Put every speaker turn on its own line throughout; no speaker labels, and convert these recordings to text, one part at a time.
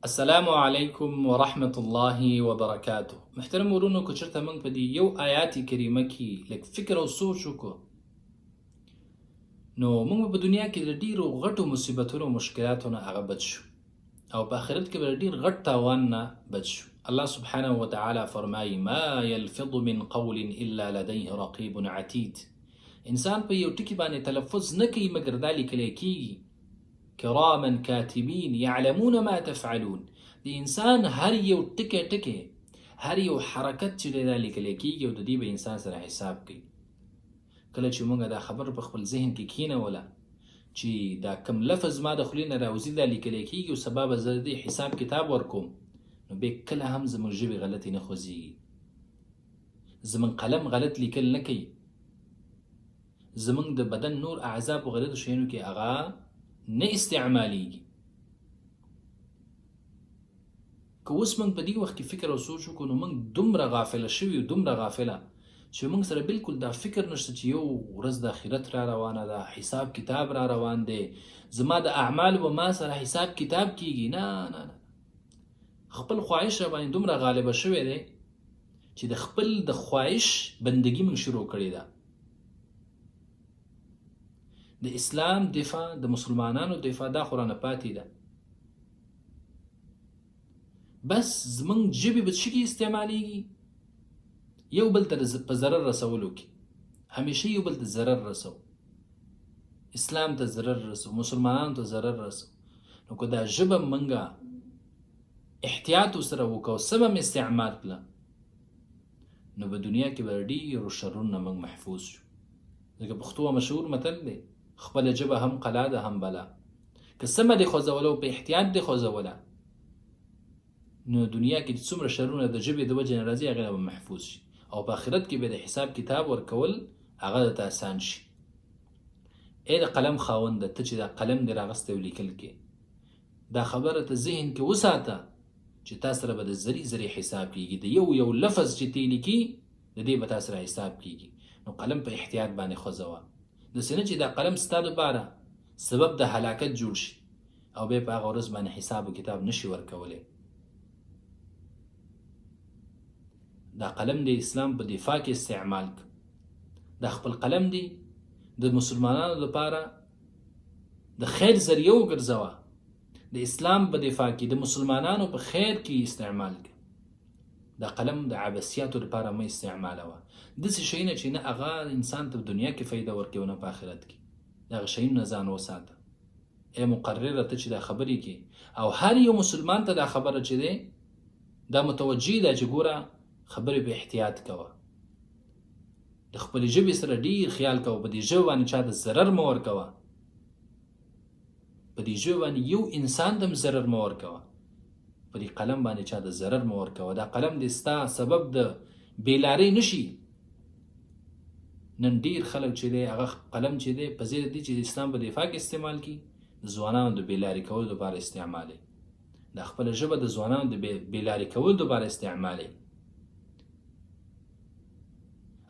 السلام علیکم ورحمت الله وبرکاته. محترم ورونو، که چېرته موږ په دې یو آیات کریمه کې لږ فکر او سوچ وکړو، نو موږ به په دنیا کې د ډیرو غټو مصیبتونو او مشکلاتو نه هغه بچ شو، او په آخرت کې به ډیر غټ تاوان نه بچ شو. الله سبحانه وتعالی فرمایي: ما يلفظ من قول الا لديه رقیب عتید. انسان په یو ټکي باندې تلفظ نه کوي مګر دا لیکل کیږي. کراما کاتبین یعلمون ما تفعلون. د انسان هر یو ټکی ټکی، هر یو حرکت چې دی، دا لیکل کیږي او د دې به انسان سره حساب کوي. کله چې موږ دا خبر په خپل ذهن کې کینوله چې دا کم لفظ ما د خولې نه راوځي، دا لیکل کیږي او سبا به زه د دې حساب کتاب ورکوم، نو بیا کله هم زموږ ژبې غلطې نه خوځېږي، زموږ قلم غلط لیکل نه کوي، زموږ د بدن نور اعضا په غلطو شیانو کې هغه نه استعمالیږي. که اوس موږ په دې وخت کې فکر او سوچ وکړو، نو موږ دومره غافله شوي یو، دومره غافله چې موږ سره بالکل دا فکر نشته چې یو ورځ د آخرت را روانه ده، حساب کتاب را روان دی، زما د اعمالو به ما سره حساب کتاب کیږي. نه نه نه، خپل خواهش را باندې دومره غالبه شوی دی چې د خپل د خواهش بندگی موږ شروع کړې ده. د اسلام دفاع، د مسلمانانو دفاع، دا خو رانه پاتې ده. بس زمونږ ژبې به څه کې استعمالیږي؟ یو بل ته په ضرر رسولو کې. همیشه یو بل ته ضرر رسو، اسلام ته ضرر رسو، مسلمانانو ته ضرر رسو. نو که دا ژبه مونږه احتیاط سره وکړو، سمه استعمال کړه، نو په دنیا کې به ډېرو شرونو نه موږ محفوظ شو. ځکه پښتو مشهور متل دی: خپله ژبه هم قلا ده هم بلا. که سمه دې خوځوله او په احتیاط دې خوځوله، نو دنیا کې څومره شرونه د ژبې د وجې نه راځي، هغې نه به محفوظ شي، او په آخرت کې به د حساب کتاب ورکول هغه درته اسان شي. ای د قلم خاونده، ته چې دا قلم دې راغستی او لیکل کې، دا خبره ته ذهن کې وساته چې تا سره به د ذرې ذرې حساب کیږي. د یو یو لفظ چې تی لیکي، د دې به تا سره حساب کیږي. نو قلم په احتیاط باندې خوځوه، داسې نه چې دا قلم ستا دپاره سبب د هلاکت جوړ شي او بیا په هغه ورځ باندې حساب او کتاب نشي ورکولی. دا قلم د اسلام په دفاع کې استعمال ک. دا خپل قلم دی د مسلمانانو لپاره د خیر ذریعه وګرځوه. د اسلام په دفاع کې، د مسلمانانو په خیر کې استعمال ک. دا قلم د عبثیاتو لپاره مه استعمالوه، داسې شیونه چې نه هغه انسان ته په دنیا کې فایده ورکوي او نه په آخرت کې. د هغه شیونو نه ځان وساته. ای مقرره، ته چې دا خبرې کې او هر یو مسلمان ته دا خبره چې دی دا متوجه ده چې ګوره، خبرې په احتیاط کوه، د خپلې ژبې سره ډیر خیال کوه، په دې ژبه باندې چا ته ضرر مه ورکوه، په دې ژبه باندې یو انسان ته هم ضرر مه ورکوه، په دې قلم باندې چا ته ضرر مه ورکوه. دا قلم دې ستا سبب د بېلارۍ نشي. نن ډیر خلک چې دی هغه قلم چې دی، په ځای د دې چې د اسلام په دفاع کې استعمال کړي، د ځوانانو د بېلارې کولو لپاره استعمالوي. دا خپله ژبه د ځوانانو د بېلارې کولو لپاره استعمالوي،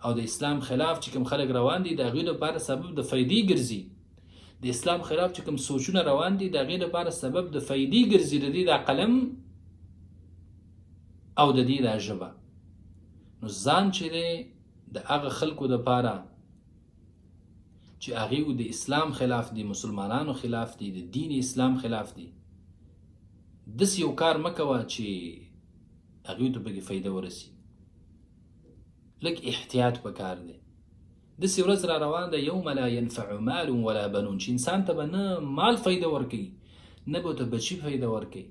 او د اسلام خلاف چې کوم خلک روان دي، د هغوی لپاره سبب د فایدې ګرځي. د اسلام خلاف چې کوم سوچونه روان دي، د هغې لپاره سبب د فایدې ګرځي د دې دا قلم او د دې دا ژبه. نو ځان چې دی د هغه خلکو دپاره چې هغوی د اسلام خلاف دي، مسلمانانو خلاف دي، د دین اسلام خلاف دي، داسې یو کار مه کوه چې هغوی ته پکې فایده ورسي. لږ احتیاط پکار دی. داسې ورځ را روان ده، یوم لا ينفع مال ولا بنون، چې انسان ته به نه مال فایده ورکوي، نه به ورته بچي فایده ورکوي،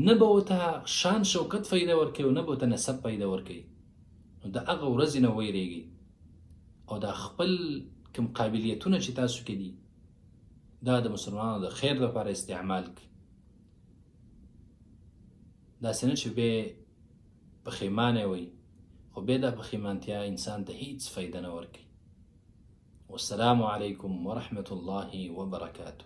نه به ورته شان شوکت فایده ورکوي او نه به ورته نسب فایده ورکوي. نو د هغه ورځې نه ویرېږئ او دا خپل کوم قابلیتونه چې تاسو کې دي، دا د مسلمانانو د خیر لپاره استعمال کړئ. داسې نه چې بیا پښیمانه وئ، خو بیا دا پښیمانتیا انسان ته هیڅ فایده نه ورکوي. والسلام علیکم ورحمة الله وبرکاته.